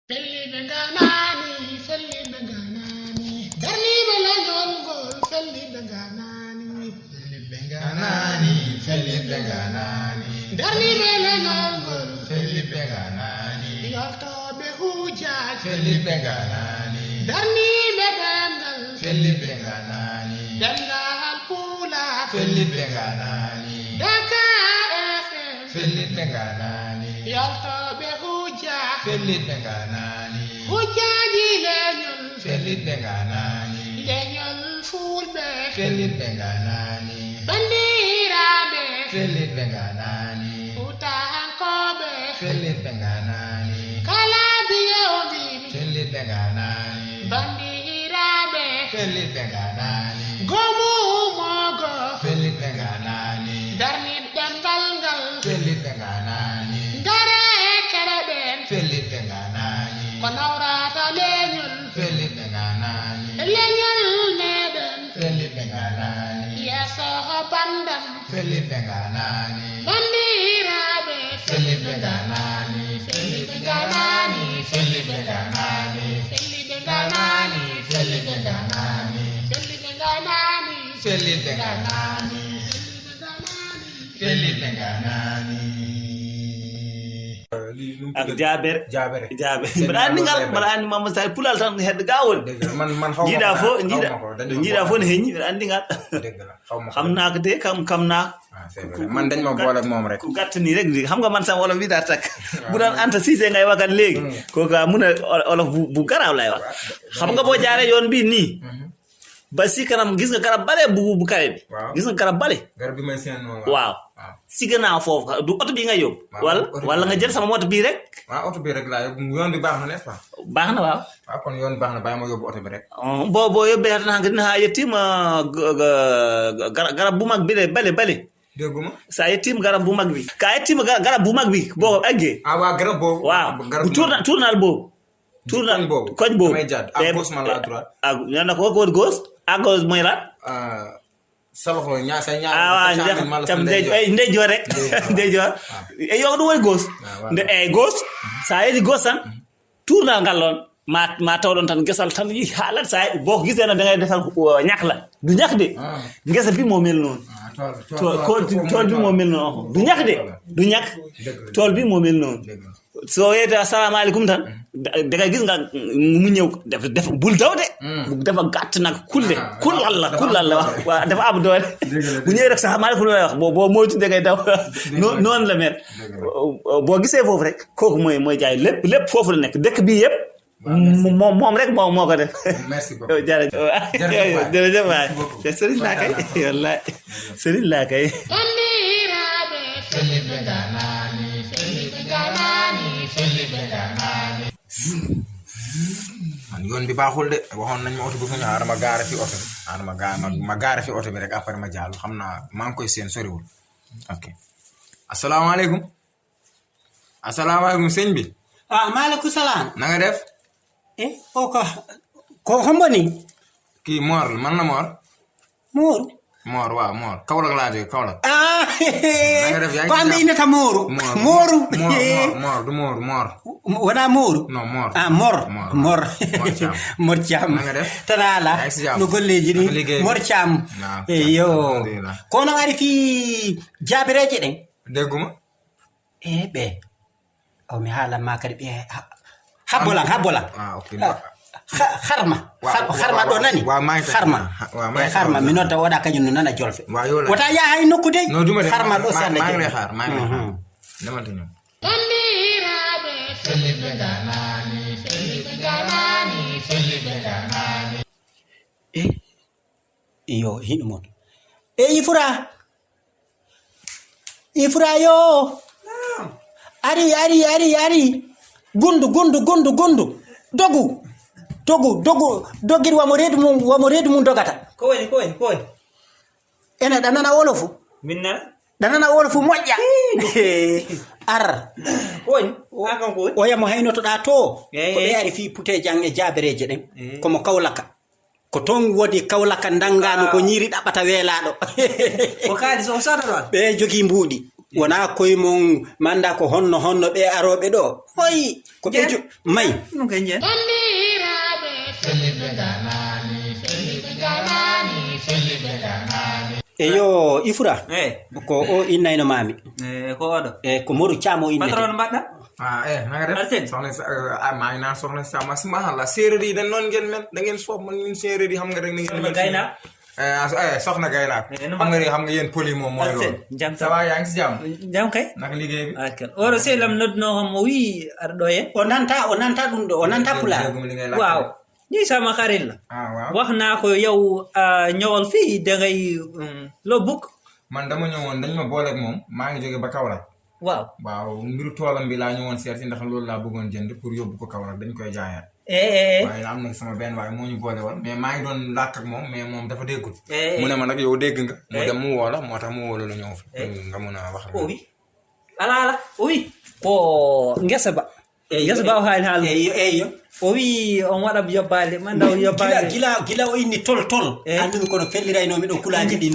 Felliɓe ganani, felliɓe ganani, darniɓe leñolngol, felliɓe ganani. Felliɓe ganani, felliɓe ganani, darniɓe leñolngol, felliɓe ganani, yaltoɓe hujaj, felliɓe ganani, darniɓe ɗemgal, felliɓe ganani, ɗemgal puula, felliɓe ganani, Dakar FM, felliɓe ganani, yaltoɓe hujaj, felliɓe ganani, hujaji leñol, felliɓe ganani, leñol fulɓe, felliɓe ganani, bandiraɓe, felliɓe ganani, futankoɓe, felliɓe ganani, kala biyewoɓiɓe, felliɓe ganani, bandiraɓe, felliɓe ganani, gomumogo, felliɓe ganani, darnit ɗemgal ngal, felliɓe ganani, dare kereɗen, felliɓe ganani, ko nawrata leñol, felliɓe ganani, leñol meɗen, felliɓe ganani, yesoho bandam, felliɓe ganani, bandiraɓe, felliɓe ganani, felliɓe ganani, felliɓe ganani, felliɓe ganani, felliɓe ganani, felliɓe ganani, felliɓe ganani, felliɓe ganani. ak jabere Jabere. mbaɗa andi ngal mbaɗa andi Mamadou Sall pulal tan hedde gawol man jiiɗa fo jiiɗa fo ne heñi mbiɗa andi ngal dëgg la xaw ma ko. xam naa ko de kam naa C'est vrai. Man dañ ma boole ak moom rek. ko gattani rek ndi xam nga man sam olof wiɗa tak bu doon Anta Cissé ngay wakan léegi ko ka mun a olof bu garaaw lay wax xam nga boo jaaree yoon bii nii ba si kanam gis nga garab bale bu kawe bi Waaw. gis nga garab bale Garab bi may seen noonu. waaw si gannaaw foofu du oto bii nga yóbbu Waaw, oto bi wala nga jël sama moto bii rek Waaw oto bi rek laa yóbbu yoon bi baax na n'est-ce pas. baax na waaw Waaw kon yoon bi baax na bàyyi ma yóbbu oto bi rek. bo yóbbee tan hanke dina ha yettima garab bu mag bi de bale Dégguma. sa yettima garab bu mag bi ka yettima garab bu mag bi boo eggee Waa garab boobu. waaw garab bu tournal boobu tournal koñ boobu damay jàdd à gauche man la à droite. ñana ko woni gauche à gauche mooy lan sa loxo sa ñaar waaw cam ndeyjoor rek ndeyjoor e yo ɗum woni gauche nde eyi gauche sa yeehi gauche tan tournal ngal ɗon ma tawɗon tan guesal tan yi haalat sa boo ko gisee no da ngay defal ñakla du ñak de ngesa bi moo mel noonu tool bi moo mel noonu du ñak de du ñak tool bi moo mel noonu soo yeete assalamu aleykum tan da ngay gis nga mu ñëw def bul daw de dafa gàtt nag kulal la wax waaw dafa am doole bu ñëwee rek assalamu aleykum lay wax boo moytu da ngay daw noonu la mel boo gisee foofu rek kooku mooy jaay lépp foofu la nekk dëkk bii yëpp moom rek moo ko def merci beaucoup jërëjëf waay sëriñ laa kay wallaay sëriñ laa kay bandiraɓe, Felliɓe ganani, felliɓe ganani, felliɓe ganani. man yoon bi baaxul de waxoon nañ ma oto bi fu ñu xaaral ma gaare fi oto bi xaaral ma gaare fi oto bi rek après ma jàll xam naa maa ngi koy seen soriwul ok asalaamaaleykum sëñ bi maaleykum salam na nga def o ko homboni kii Mor man la Mooru Mor Kaolack laa jógee Kaolack nga def yaa ngi ko amɓe innata Mooru Mor du Mor wona Mooru non Mor Mor Thiam Mor Thiam na nga def tan ala yaa ngi si jàmm no golleji Naka ɗi liggéey bi? Mor Thiam Waaw, eyo alhamdulillah. kono ari fi jabireje ɗen dégguma ɓe mi haalanma kadi ɓe habbolan ok harma ɗo nani harma mi nodda oɗa kañum no nana jolfe wota yaha hay nokku dey harma ɗo serne maa ngi lay xaar demante ñoom bandiraɓe, Felliɓe ganani, felliɓe ganani, felliɓe ganani. iyo hiɗo mon ifura yo ari gundu dogu doggiri wamo reedu mum dogata ko woni ene ɗanana wolofu minna ɗanana wolofu moƴƴa ar ko woni kan ko woni oyamo haynotoɗa to Eyi. ko ɓe ari fi putejan e jabereje ɗen komo kawlaka ko toon wodi kawlaka dangano ko ñiiri ɗaɓɓata weelaɗo ko kaali so sata ɗon ɓe jogii mbuuɗi wona koye mon manda ko honno ɓe aroɓe ɗo hoy ko ɓe may ɗum kay jen Bandiraɓe Fulɓe ganani. fulɓe ganani Fulɓe ganani. eyo Ifra ko o innayno mami ko oɗo ko Moru Thiam o innete patron mbaɗɗa nanga def soxna maa ngi naan soxna sama subhanallah séeréer yi dañ noon ngeen mel da ngeen soob man ñun séeréer yi xam nga rek na ngeen mel gayna soxna gaynaak xam nga yéen poli moom mooy loolu ça va yaa ngi si jàmm kay naka liggéey bi oɗo seelam nodduno kam o wi aɗa ɗo hen o nanta ɗum ɗo o nanta pulaar waaw ni sama xarit la wax naa ko yow ñëwal fii dangay loo bugg man dama ñëwoon dañ ma booleeg moom maa ngi jóge ba Kaolack waaw mbiru toolam bi laa ñëwoon seet si ndax loolu laa bëggoon jënd pour yóbbu ko Kaolack dañ koy jaayaat waaye am na sama benn waaye moo ñu boole woon mais maa ngi doon làkk ak moom mais moom dafa déggul mu ne ma nag yow dégg nga mu dem mu woo la moo tax mu woo la ñëw fi nga mun a wax ala o wi ko ngesa ba o haali eyo o wi on waɗa yobbaale mandaw yobbaale gila o inni tol andumi kono felliraynomi ɗo kulaji ɗin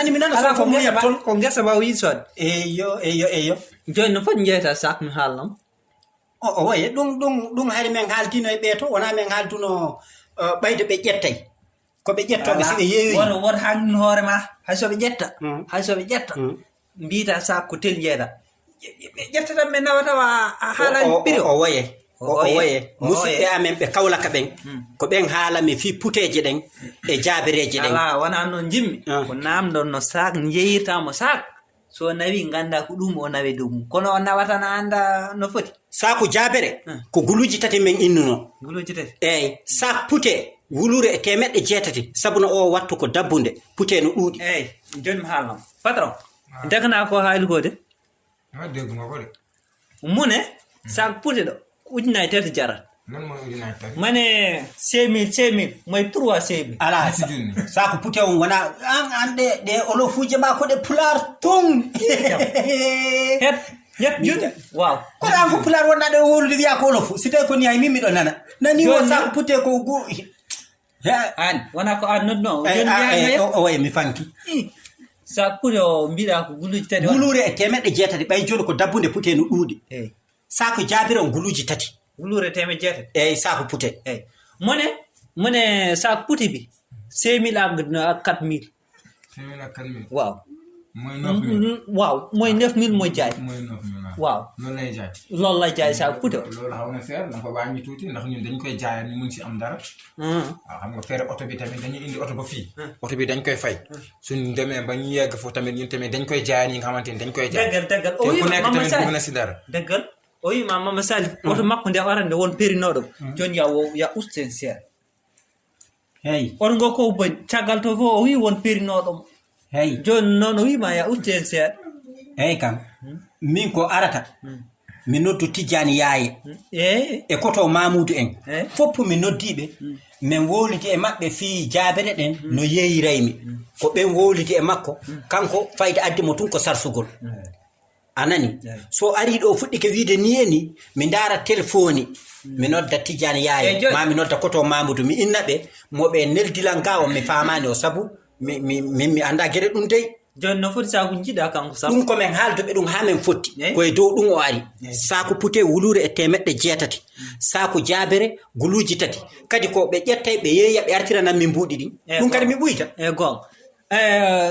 ni mi nana ala ko muya tol ko ngesa ba o yi sod eyo joni no foti jeeyta sak mi haalnam o waye ɗum hari men haaldino e ɓeeto wona men haalduno ɓayde ɓe ƴettay ko ɓe ƴettoɓe si ɓe yeewi won haaldin hoore ma hay soɓe ƴetta mbiyta sak ko tel jeeɗa ɓe ƴettatan ɓe nawatawa haalani ɓiri o waye musidɓe amen ɓe Kawlaka ɓen ko ɓen haalami fi puteje ɗen e jaabireje ɗen ala wona noon jimmi ko namɗon no sak jeeyirtamo sak so nawi ganda ko ɗum o nawe dow mum kono o nawatana anda no foti saku jaabere ko guluji tati men innuno guluji tati eyyi sak pute wulure e 600 sabuna o wattu ko dabbunde pute no ɗuuɗi eyyi joni mi haalnam patron dekna ko haali ko de dégguma ko de mune sak pute ɗo ujunnaje tati jarat mane 5000 moye 3 5000 ala saku pute on wona an ɗe olofuje ma ko ɗe pular ton het juɗe waaw kono an ko pular wonɗa ɗe wolude wiya ko olofu si tawi ko ni hay min miɗo nana nani o saku pute ko an wona ko an nodno o waye mi fanki sak pute o mbiɗa ko guluji tati gulure e 600 ɓay joni ko dabbunde pute no ɗuuɗi sako jaabire on guluji tati gulure 600 eyyi sako pute eyyi mone sak pute bi 5000 ak 4000 waaw mooy 9000 waaw mooy 9000 mooy jaay mooy 9000 waaw loolu lay jaay sak pute loolu xaw na seer na ko wàññi tuuti ndax ñun dañ koy jaayaat ñu mun si am dara waaw xam nga fere oto bi tamit dañuy indi oto ba fii oto bi dañ koy fay suñ demee ba ñu yegg foofu tamit ñun tamit dañ koy jaayaat ñi nga xamante ni dañ koy jaay dëggal te ku nekk tamit bëgg na si dara dëggal o wima mama sali oto makko nde arande won perinoɗo joni ya usten seeɗa hey on ngo ko boñ caggal to fo o wi won perinoɗomo hey joni noon o wima ya usten seeɗa hey kam min ko arata mi noddu Tidiane Yaaye e koto Mamoudou en foppu mi noddiɓe min wowliti e maɓɓe fi jaabere ɗen no yeeyiraymi ko ɓen wowliti e makko kanko fayde addi mo tun ko sarsugol anani so ari ɗo fuɗɗike wiide ni e ni mi ndaara téléphone mi nodda Tidiane Yaaye ma mi nodda koto Mamoudou mi inna ɓe moɓe neldilal nga on mi famani o sabu mi anda gueɗe ɗum dey joni no foti saku jiɗa kanko sa ɗum komin haalduɓe ɗum ha min fotti koye dow ɗum o ari saku pute wulure e 600 saku jaabere guluji tati kadi ko ɓe ƴettay ɓe yeeya ɓe artiranan min mbuuɗi ɗin ɗum kadi mi ɓuyta e gon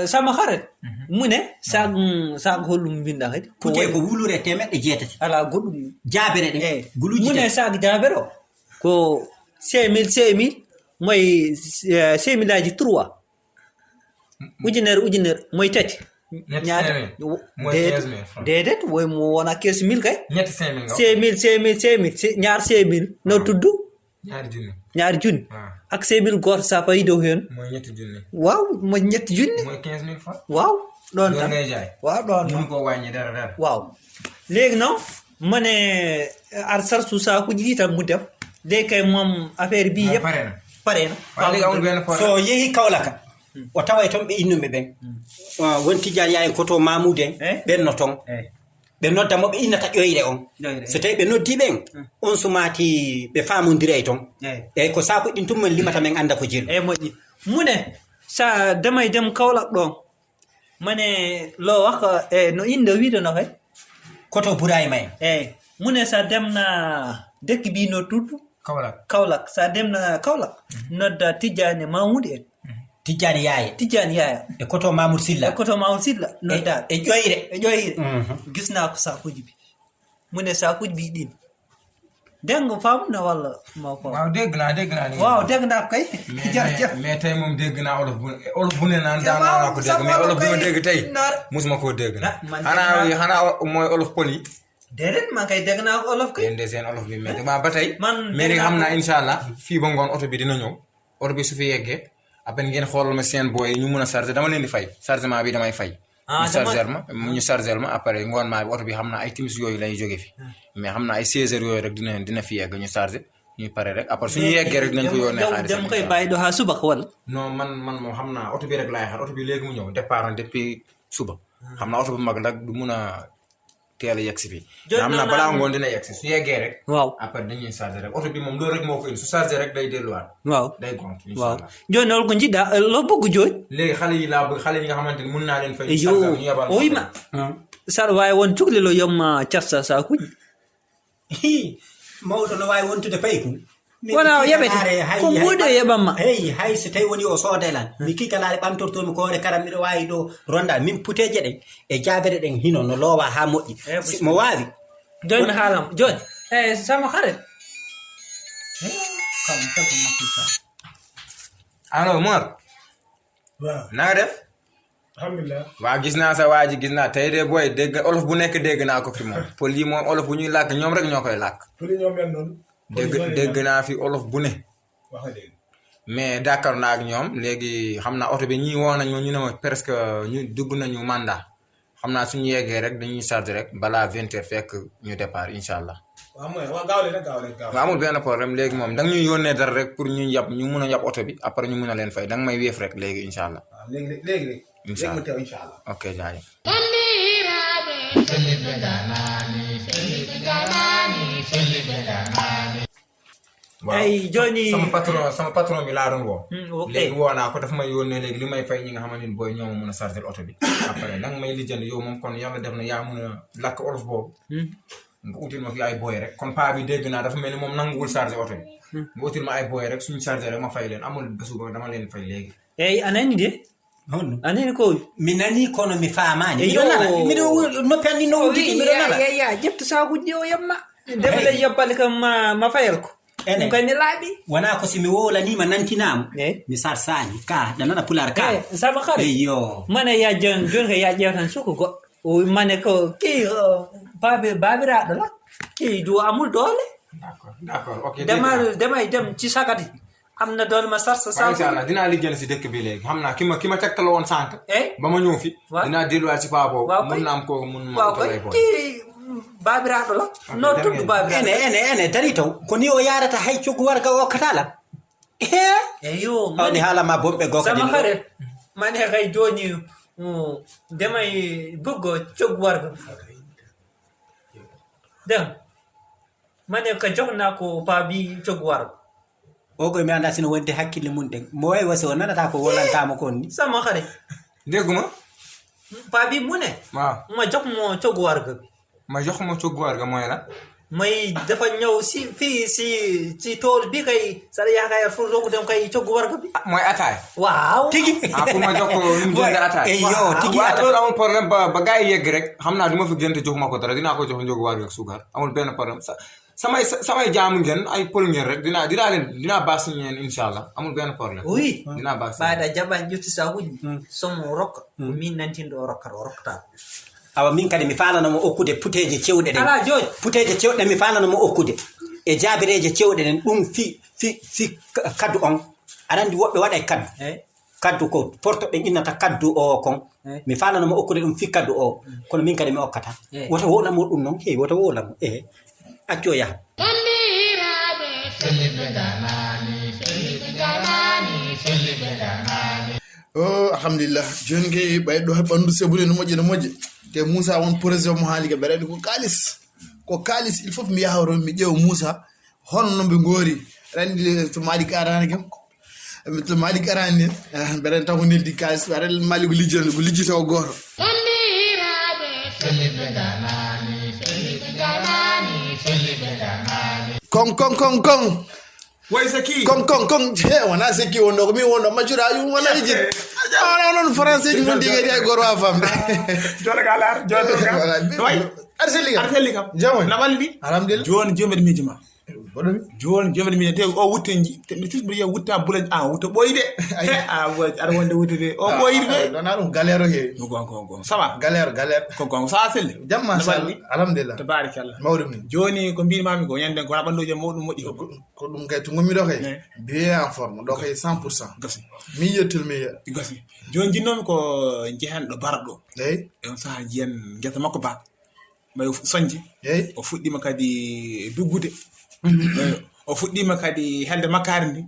sama haret mune sac hollum mbinɗa kadi pute ko wulure 600 ala goɗɗum jaabere ɗe guluji mune sac jaabere o ko 5000 moye 5000 aji 3 ujunere moye tati dedet woy mo wona 15000 kay 5000 ñaar 5000 no tuddu ñaar junni ak 5000 goto sa fayi dow hen waaw mo ñetti junni waaw ɗon tan waaw ɗon tan ko wañi dara waaw léegi noon mone ar sarsu sakuji ɗi tan mu def de kay moom affaire bi yëpp parena so yeehi Kawlaka o taway toon ɓe innuɓe ɓen won Tidiane Yaaye koto Mamoudou en ɓen no toon ɓe nodda mo ɓe innata ƴoyre on so tawi ɓe noddi ɓen on sumati ɓe famodira e toon eyyi ko saku ɗin tummen limata men anda ko jiro eyyi moƴƴi mune sa demay dem Kaolack ɗon mane lo wax no inde wiido no kay koto Burayma en mu ne sa dem na dëkk bi no tudd Kaolack sa dem na Kaolack nodda Tidjane Mamoud en Tidjane Yaya e koto Mamoud Silla nodda e ƴoyre gis naa ko saakuji bi mu ne saakuji bi ɗin dégg nga faam na walla moo ko waaw dégg naa ni waaw dégg naa koy jërëjëf mais tey moom dégg naa olof bu ne naan daanaa ko dégg mais olof bi ma dégg tey musuma koo dégg na xanaa mooy olof pël yi déedéet man kay dégg naa olof kay yéen de seen olof bi mais ba tey mais ni xam naa incha allah fii ba ngoon oto bi dina ñëw oto bi su fi yeggee après ngeen xoolal ma seen booy ñu mun a charger dama leen di fay chargement bi damay fay ñu charger ma après ngoon maa bi oto bi xam naa ay timis yooyu lay jóge fi mais xam naa ay 16 heures yooyu rek dina fi yegg ñu charger ñuy pare rek après suñu yeggee rek dinañ ko yónnee xaalis dem koy bàyyi do xaar suba wala non man moom xam naa oto bi rek laay xaar oto bi léegi mu ñëw départ depuis suba xam naa oto bu mag nag du mun a teel a yegg si fii xam naa balaa ngoon dina yegg si su yeggee rek waaw après dañuy charger rek oto bi moom loolu rek moo ko indi su charger rek day delluwaat waaw day gont waaw jooni ol ko jiɗɗa lo bëgg jooni léegi xale yi laa bëgg xale yi nga xamante ni mun naa leen fay yo oyma saɗa waawi won cuklelo yomma carsa sakuji mawɗo no waawi wontude payku wona o yaɓete ko ɓuuɗi o yaɓanma hay so tawi woni o soodelan mi kikalaare ɓamtortomi koore karam miɗo waawi ɗo ronda min puteje ɗen e jaabere ɗen hino no loowa haa moƴƴi mo waawi joni mi haalam joni sama xaret kam tako makko sa allo Mor waaw nanga def alhamdulilah waaw gis naa sa waa ji gis naa tey de booy dégg olof bu nekk dégg naa ko fi moom pël yi moom olof bu ñuy làkk ñoom rek ñoo koy làkk pël yi ñoo mel noonu dégg naa fi olof bu ne wax dëgg mais d'accord naa ak ñoom léegi xam naa oto bi ñii woo nañ ma ñu ne ma presque ñu dugg nañu mandat xam naa suñu yeggee rek dañuy charger rek balaa 20 heures fekk ñu départ incha allah. waaw mooy waaw gaaw leen waaw amul benn problème léegi moom da nga ñuy yónnee dara rek pour ñu yab ñu mun a yab oto bi après ñu mun a leen fay da nga may wéef rek léegi incha allah. waaw léegi incha allah mu teew incha allah. ok jaajëf. ay joni sama patron bi laa doon woo léegi woo naa ko dafa may yónnee léegi li may fay ñi nga xamante ni booy ñooma mun a charger oto bi après danga may lijjanti yow moom kon yàlla def na yaa mun a lakk olof boobu nga util ma fi ay booy rek kon paa bi dégg naa dafa mel ni moom nanguwul charger oto bi nga util ma ay booy rek suñu charger rek ma fay leen amul bésuba dama leen fay léegi eyi anani de honno anani ko mi nani kono mi faamani miɗo noppi anni no wuditi miɗo nana ya ƴeftu sakuji o yamma ndemle yobbale kam ma fayal ko ene kayni laaɓi wona ko somi wolanima nantinama mi sarsani ka ɗa nana pular ka sama xare eyyo mane ya joni ka ya ƴewtan suko goɗɗo o mane ko ki babiraɗo la ki du amul doole d'accord ok damay dem ci sagati am na doole ma sarsa sa incha allah dinaa liggéey si dëkk bi léegi xam naa ki ma tegtal woon sànq ba ma ñëw fi dinaa delluwaat si paa boobu mun na am ko mun ma utalay boy babiraɗo la no tudd babiraɗo ene dari taw ko ni o yarata hay coggu warga o okkatala eyo awni haalama bomɓe gokadi sama xaret mane kay joni demay bëggo coggu warga dem mane ka jogna ko paabi coggu warga o koye mi anda sino wonde hakkille mum ɗen mo wawi wasi o nanata ko wolantama kon ni sama xaret dégguma paabi mune waaw ma jox mo coggu warga bi ma jox ma coggu warga mooy la may dafa ñëw si fii si tool bi kay sara yaakaar fu rogu dem kay coggu warga bi mooy ataay waaw tigi pour ma jox ko nu mu jënd ataay yo tigi waaw loolu amul problème ba gars yi yegg rek xam naa du ma fi gën te joxuma ko dara dinaa ko jox njógu warga ak suukar amul benn problème samay jaamu ngeen ay pël ngeen rek dinaa baax si ñeen incha allah amul benn problème oui dinaa baax si baada jaɓan ƴetti sakuji somo rokka min nantinɗo o rokkata o rokkata awa min kadi mi falanamo okkude puteje cewɗe ɗen ala joni puteje cewɗe mi falanamo okkude e jaabireje cewɗe ɗen ɗum fi kaddu on aɗa andi woɓɓe waɗa e kaddu ko porto ɓe innata kaddu o kon mi falanamo okkude ɗum fi kaddu o kono min kadi mi okkata woto wolamo ɗum noon heewi woto wolamo accu o yaha alhamdulillah joni kay ɓayɗo he ɓandu sebule no moƴƴi te Moussa won projet mo haali ke ɓeɗaɗi ko kalis il faut mi yaha toon mi ƴeewa Moussa hono no ɓe goori aɗa andi to maɗi karani kam to Malik arani beren taw nildi kalis bare Malik ko lijji taw goto bandiraɓe selliɓe ganani selliɓe ganani selliɓe ganani kong way saki kong he wona seki wonno ko mi wonno majura yu wala iji non français mon digé ay goro wa famde jole galar jole way arseli kam jamoy na waldi alhamdulillah joni jomede mijima joni jomede mi te o wuttenji te mi tusbiri ya wutta bulan wutta boyde ar wonde wuttude o boyde non na dum galero he gongo sawa galero ko sa selli jamma alhamdulillah tabarakallah mawdum ni joni ko mbi mami ko yande ko bandoje modum moddi ko dum kay to ngomi do kay bien en forme do kay 100% gasi mi yetul mi gasi joni jinnomi ko jehen do baradoey on sa jien geta makko ba may sonjiey o fuddima kadi duggude o fuddima kadi helde makari ndi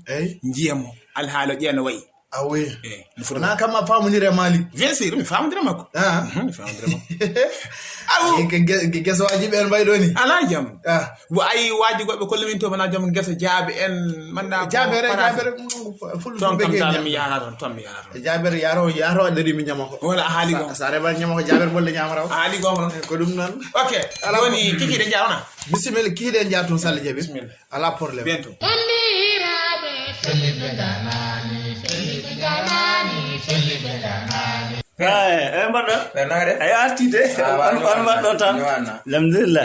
jiyamo alhaalo jeeno wayi awe eh na kama famudire Malik bien sûr mi famudire makko mi famudire makko awu ke geso waji ben bay doni ala jam wo ay waji gobbe ko leminto bana jam geso jaabe en manda jaabere fulu ton kam dal mi yaara ton mi yaara jaabere yaro dari mi nyama ko wala haali go sare ba nyama ko jaabere bolle nyama raw haali go ko dum non okay woni kiki de jaarona bismillah kiki de jaatun sall jabi ala problème bento bandiraɓe selliɓe ganani selliɓe ganani selliɓe ganani mbaɗɗo Bernard ay artide on mbaɗɗo tan alhamdulillah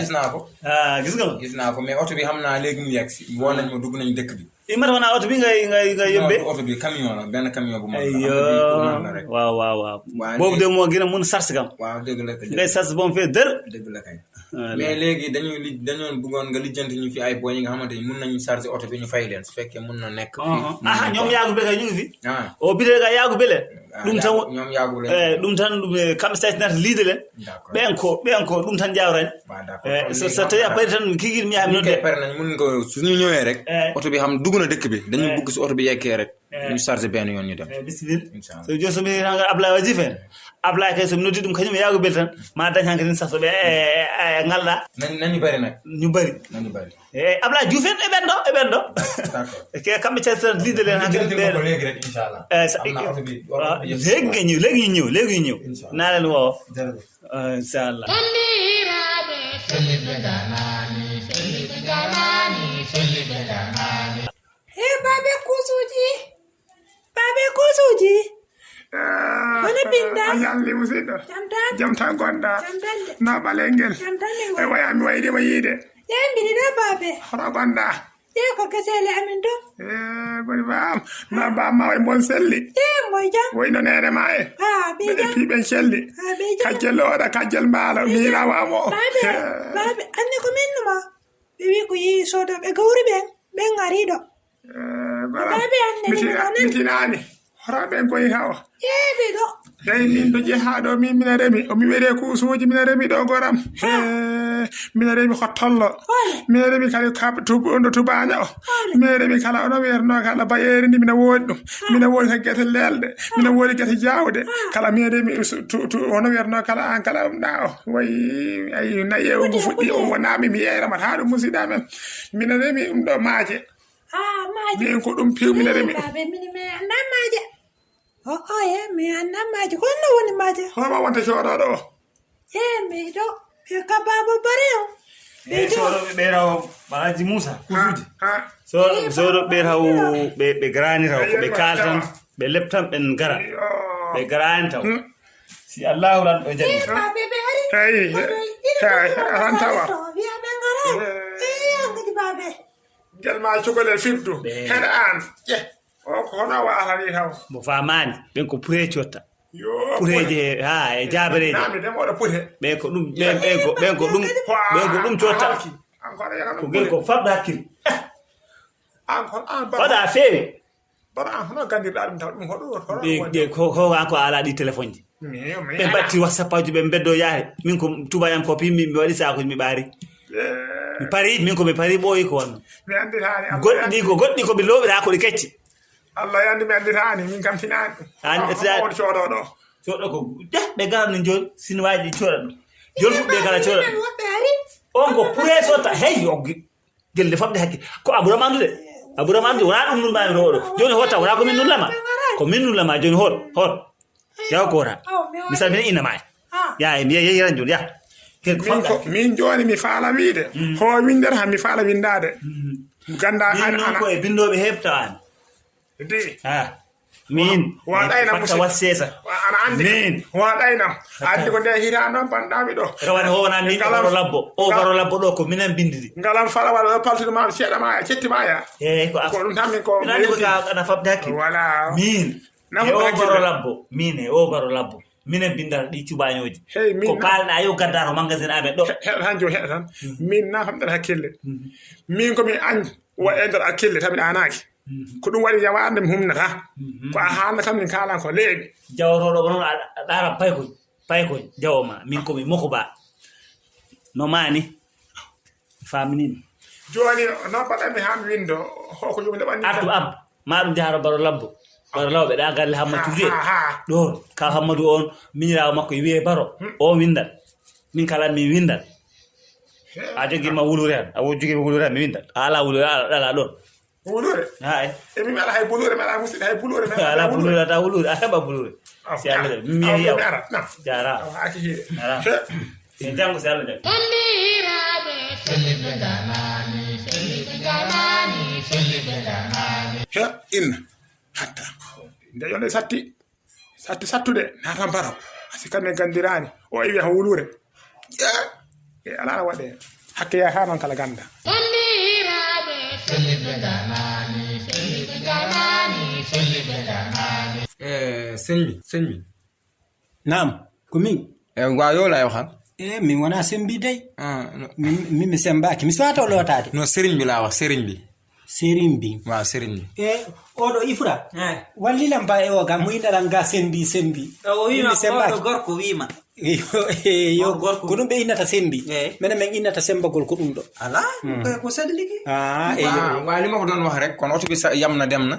gis naa ko mais oto bi xam naa léegi mu yegsi woo nañ ma dugg nañu dëkk bi imata wona oto bi ngay yobbe oto bi camion la benn camion bu mag ayyo waaw boobu de moo gën a mun sarsi kam waaw dëgg la ngay sarsi bon fee dër dëgg la kay mais léegi dañoon bëggoon nga lijjanti ñu fi ay boy yi nga xamante ni mun nañu charger oto bi ñu fay leen su fekkee mun na nekk fii ñoom yaagu be kay ñu ngi fi o bide ga yaagu bele ɗum tan ñoom yaagu leen ɗum tan kamɓe saytinata liide len ɓen ko ɗum tan jawrani so tawi a pari tan kiki mi yaami nodde pare nañ mun nga suñu ñëwee rek oto bi xam dugg na dëkk bi dañu bëgg si oto bi yekkee rek ñu charger benn yoon ñu dem bisimilla so joni somi tanga Ablaye waji fen Ablaye kay somi noddi ɗum kañum yaagu bel tan ma dañ hanke nin sahsoɓe ngalɗa nañu bari nag ñu bari Ablaye Diouf en e ɓen ɗo ke kamɓe saytinata liide len hanke léegi rek inchallah léegi ñu ñëw naa leen woo inchallah bandiraɓe selliɓe ganani selliɓe ganani selliɓe ganani babe kusuji wala binda yalli musidɗo jam tan gonɗa jamdande na ɓalengel e waya mi wayde ma yiide yembini ɗo babe hono gonɗa ko kesele amin ɗo goni bam na bamma way mon selli moy jam woyno nene ma e ɓe piɓen celli kajjel oɗa kajjel mbaalo mirawamo babe anne ko minnuma ɓe wi ko yi sodoɓe gawri ɓen ariɗo babe anne mitinani hora ɓen koye hawa yeɓi ɗo eyi min ɗo jeeha ɗo mina remi omi weɗe kuusuji mina remi ɗo goram mina remi hottollo mina remi kala ɗo tubaña o mina remi kala ono wiyatno kala bayeri ndi mina woodi ɗum mina woodi ka guete lelɗe mina woodi guete jawde kala mina remi ono wiyatno kala an kala ɗa o wayi ayi nayi ngu fuɗɗi o wonami mi yeyramat ha ɗum musidɗa men mina remi ɗum ɗo maaje min ko ɗum piw mina remi mi anndan maaje ko no woni maaje hono wonta coɗoɗo o miɗo ɓe ka baba bare o soɗoɓe ɓeyraw Balaji Moussa kusuji soɗoɓe ɓeyraw ɓe garaniraw ko ɓe kaltan ɓe leptan ɓen gara ɓe garani taw si Allahu ran ɗo jaɓi eyi aran tawa wiyaɓe gara angadi babe gelma cukalel firdu hen an o ko hono waalani taw mo famani ɓen ko pure cotta pureje e jabereje ɓen ko ɗum cotta ko gel ko fabɗo hakkille waɗa feewi ko an ko ala ɗi téléphone ji ɓe batti whatsapp aji ɓe beddo yaade min ko tubayan ko pimmi mi waɗi sakuji mi ɓaari mi pari min ko mi pari ɓooyi ko wonno goɗɗi ko ɓe looɓira ko ɗi kecci Allah yandi mi anditani min kam tinani on coɗoɗo coɗo ko ɓe garani joni sinowaji coɗa ɗum joni fuɓɓe kala coɗa on ko pure sotta hey yo gelle famde hakke ko abura mandude aburam amdi wona dum nulma mi rodo joni hota wona ko min nullama ko min nullama joni hot yaw gora misal min ina mai ya mi yeran joni ya min joni mi faala wiide ho winder ha mi faala windade ganda an ko e bindobe hebtaan de min waɗayna musa wasesa ana andi min waɗayna andi ko nde hirano bandami do rawane ho wona min garo labbo do ko minen bindidi ngalam fala wala paltude ma seeda ma cetti ma ya ko dum tammi ko nani ko ana fabdaki wala min garo labbo min garo labbo minen bindal ɗi cubañoji ko kalɗa yo gaddaro magasin amen ɗo han jo heɗa tan min na famɗen hakkille min komi andi wa e nder hakkille tan mi anaki ko ɗum waɗi yawande mi humnata ko a haalna kam min kalan ko leeɓi jawtoɗo noon a ɗara paykoy jawoma min komi moko ba no mani faminin joni noon mbaɗanmi han windo hoko jomum leɓanni artu ab maɗum jaharo baro labbo baro lawɓe ɗa galle hammadou wiye ɗon ka hammadou on miñirawo makko wiye baro o windal min kala min windal a joguima wulure an a joguima wulure an mi windal a ala wulure ala ɗon wulure hay e mi ala hay bulure mi ala musidɗo hay bulure ala bulure ata wulure a heɓa bulure si allah mi yehi yaw jara aki hiɗe e janggo si allah jaɓi bandiraɓe selliɓe ganani selliɓe ganani selliɓe ganani he inna hatta nde yonde satti sattude natan baro asi kamɓe gandirani o iwi han wulure e alana waɗe hakke ya ha noon kala ganda bandiraɓe selliɓe ganani selliɓe ganani selliɓe ganani senbi nam ko min wa yo la waxan min wona sembi day min mi sembaki mi swata lotade no serigne bi la wax serigne bi wa serigne bi oɗo ifra wallilam ba e o gam mo indaram ga sembi o wima oɗo gorko wima yo ko ɗum ɓe innata sembi minen min innata sembagol ko ɗum ɗo ala ko sadi ligui wa lima ko don wax rek kon oto bi yamna demna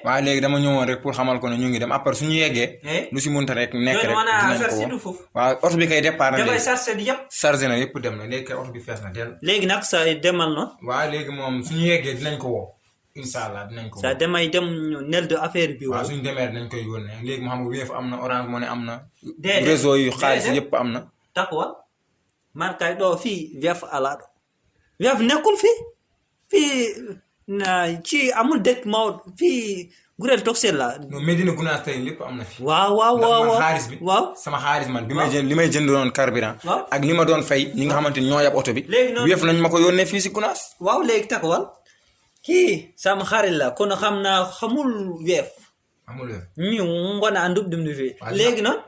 wa léegi dama ñëwoon rek pour xamal ko ne ñu ngi dem après suñu yeggee lu si munta rek nekk rek dinañ ko wa oto bi kay départ na léegi chargé na yëpp dem na léegi kay oto bi fees na del léegi nag sa demal no wa léegi moom suñu yeggee dinañ ko woo inshallah dinañ ko sa demay dem nelde affaire bi wa suñu demee dinañ koy yónnee léegi mo xam nga Wave am na Orange Money am na réseau yu xaalis yëpp am na takwa man kay ɗo fii Wave ala ɗo Wave nekkul fii ci amul dëkk mawɗo fii gurel toxel la no Medina Gounass tey lépp am na fi waaw xaalis bi sama xaalis man bi may jënd li may jënd doon carburant ak li ma doon fay ñi nga xamante ni ñoo yab oto bi Wave nañ ma ko yónnee fii si Gounass waaw léegi takwal kii sama xarit la kono xam naa xamul Wave mi ngona andub ɗum no feewi léegi noon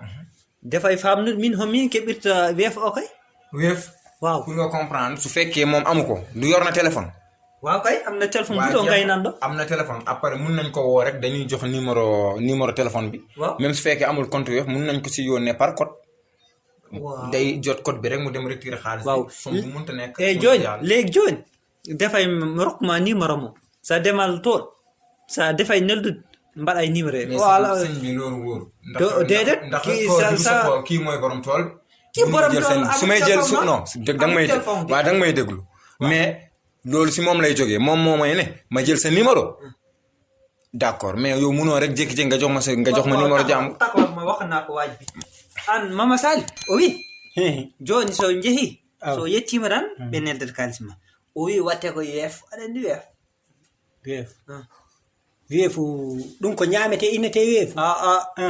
dafay famnude min homin keɓirta Wave o kay Wave waaw pour nga comprendre su fekkee moom amu ko du yor na téléphone waaw kay am na téléphone bu doon ngay nan do am na téléphone après mun nañ ko woo rek dañuy jox numéro téléphone bi même su fekkee amul compte Wave mun nañ ko si yónnee par code day jot code bi rek mu dem retirer xaalis waaw som bu munta nekk jooñ léegi jooñ dafay rokkma numéro mo sa demal toon sa dafay neldude mbaɗay numéro voilà sëñ bi loolu wóoru déedéet kii mooy borom tool kii borom tool su may jël su non danga may déglu mais loolu si moom lay jógee moom moo may ne ma jël sa numéro d'accord mais yow munoo rek jékki-jékki nga jox ma numéro jàmm takwa ma wax naa ko waaj bi an Mama Sali o wi joni so jeehi so yettima tan ɓe neldata kalis ma o wi watte ko Wave aɗa andi Wave ɗum ko ñamete innete Wave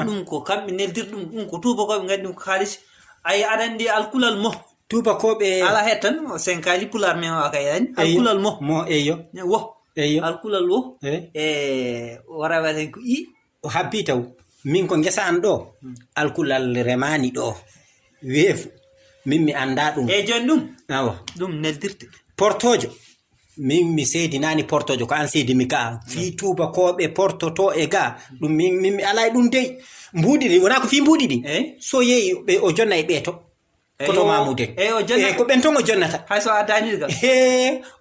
ɗum ko kamɓe neldir ɗum ko tubakoɓe gandi ɗum ko haalis ay aɗa andi alkulal mo tubakoɓe ala het tan sen kaali pular men wa kay ani alkulal mo eyo alkulal wo wara waten ko o habbi taw min ko ngesa an ɗo alkulal remani ɗo Wave min mi anda ɗum joni ɗum awa ɗum neldirte portojo min mi seedinani portojo ko an seedimi ka fi tubakoɓe portoto e ga ɗum min mi ala ɗum dey mbuɗi ɗi wona ko fi mbuɗi ɗi so yeeyi ɓe o jonna e ɓeeto koto mamude ko ɓen ton o jonnata hay so a danirgal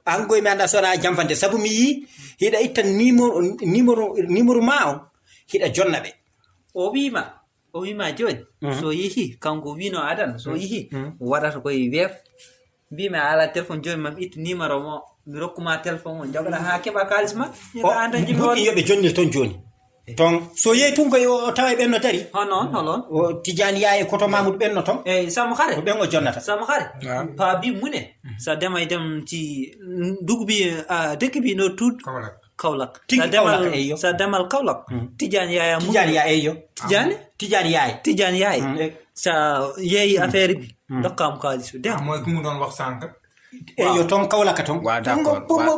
an goy mi anda sona jamfante saabu mi yi hiɗa itta numéro ma on hiɗa jonna ɓe o wima joni so yeehi kanko wino adan so yeehi waɗata koye Wave mbimi ala téléphone joni mam itta numéro mo mi rokkuma téléphone o jogala ha keɓa kalis ma anda jimi woni yoɓe jonnir toon joni ton so yeeyi tun koye o tawa ɓenno dari honon o Tidiane Yaye koto Mamoudou ɓenno ton eyyi Samba Khare ko ɓen o jonnata Samba Khare paabi mune sa dema e dem ci dugubi dëkk bi no tuut Kaolack sa demal Kaolack Tidiane Yaye eyyo Tidiane Yaye sa yeeyi affaire bi dokkam kalis dem mooy ku mu doon wax sànq eyyo ton Kaolack ton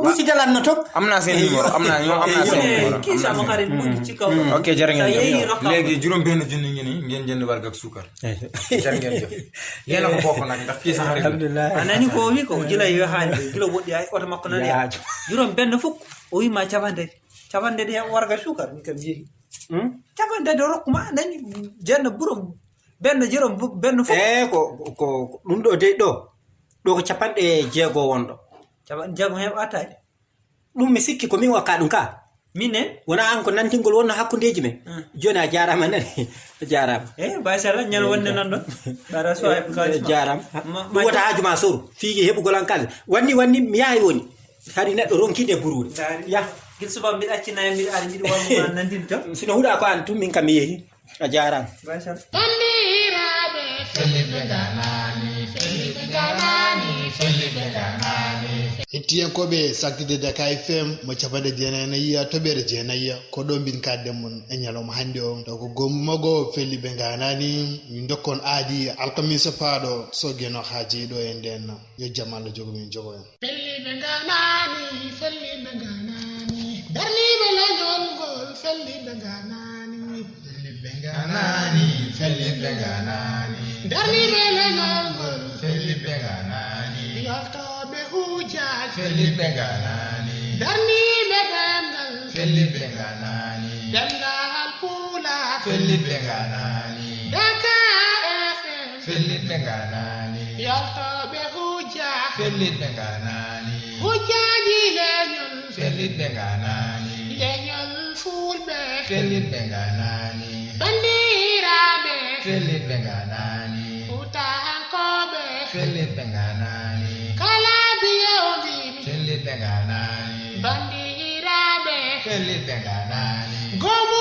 musidalanno ton am naa seen numéro am naa seen numéro kii Samba Khare mu ci Kaolack ok jërë ngeen jëf léegi juróom benn junni ngi nii ngeen jënd warga ak suukar jërë ngeen jëf yéen a ko bokk nag ndax kii sax alhamdulillah anani ko wi ko gila yo haani gila woɗɗi ay oto makko nani juróom benn fukk o wima capande de warga suukar mi kam jeehi capande de rokkuma nani jenno burom benn juróom benn fukk ko ɗum ɗo de ɗo ko capanɗe jeego wonɗo capanɗe jeego heɓataade ɗum mi sikki ko min wakka ɗum ka minen wona an ko nantingol wonno hakkundeji men joni a jarama nani a jarama basala ñal wonde nan ɗon ɓara so heɓ kalis jarama ɗum wota haajuma soru fiigi heɓugol an kalis wanni mi yaawi woni haɗi neɗɗo ronkiɗe burude ya gil suba mbiɗa accinayi mbiɗa aɗa jiɗi wonma nandin to sino huuɗa ko an tum min kam mi yeehi a jarama basala bandiraɓe felliɓe ganani felliɓe ganani felliɓe ganani hettiyankoɓe saktude Dakar FM mo capanɗe jeenayyiya toɓere jeenayyiya ko ɗo mbin kadden mon e ñalawma hannde o taw ko gommago felliɓe ganani min dokkon aadi alkamisa paaɗo soggeno ha jeeɗo e nden yo jaam Allah jogo min jogo en felliɓe ganani felliɓe ganani darniɓe leñol ngol felliɓe ganani felliɓe ganani felliɓe ganani darniɓe leñol ngol felliɓe ganani yaltoɓe hujaj felliɓe ganani darniɓe ɗemgal felliɓe ganani demgal puula felliɓe ganani Dakar FM felliɓe ganani yaltoɓe hujaj felliɓe ganani hujjaji leñol felliɓe ganani leñol fulɓe felliɓe ganani bandiraɓe felliɓe ganani utahankoɓe felliɓe ganani kala biyowɗiɓe felliɓe ganani bandiraɓe felliɓe ganani gomo